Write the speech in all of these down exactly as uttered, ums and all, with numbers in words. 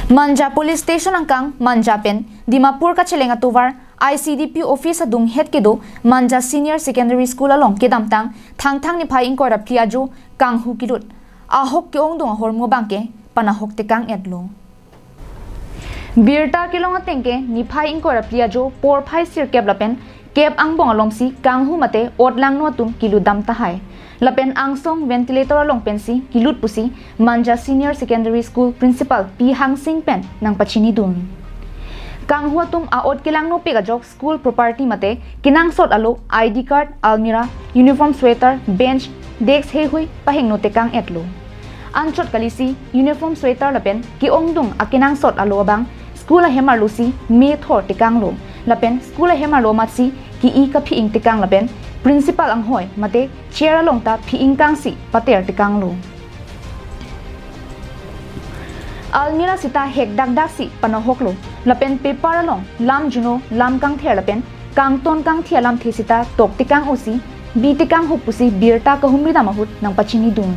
Manja Police Station angkang Manja pen Dimapur kacheleng atovar I C D P office adunghet kedo Manja Senior Secondary School along kedamtang Thangthang niphai ingkoi ra phli ajo kanghu kilut ahok ke-ongdung ahormu abangke panahok tekang-etlo. Birta kelong ateng ke niphai ingkoi ra phli ajo porphai sirkep lapen kep angbong alongsi kanghu mate ot langno atum kilut dam tahai. Lapen angsong ventilator along pensi kilut pusi Manja Senior Secondary School Principal P Hangsing pen nangpachinidun. Kanghu atum a-ot kelangno pik ajok school property mate kenangsot alo I D card, almirah, uniform sweater, bench, desk heihui pahingno tekang-etlo. Anchot kalisi uniform sweater lapen ke-ongdung akenangsot alo abang school ahem arlosi me thor tekanglo. Lapen school ahem arlo amatsi ke-i kaphi-ing tekang lapen principal anghoi mate chair along ta phi-ingkangsi pater tekanglo. Almirah sita hek dakdaksi panahoklo. Lapen paper along lam juno, lam kangther lapen kangton kangthi alamthe sita tok tekang-osi bi tekang-huk pusi birta kahumri dam ahut nangpachinidun.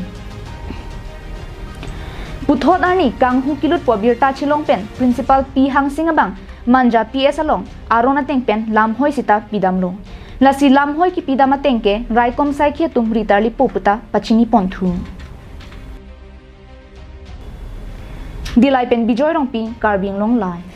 Puthot arni kanghu kilutpo birta chelong pen Principal P Hangsing abang Manja P S along aron ateng pen lamhoi sita pidamlo. Lasi lamhoi kipidam ateng ke raikom saikhi atum ritarlipo puta pachiniponthu. Dillai pen Bijoy Rongpi, Karbi Anglong Live.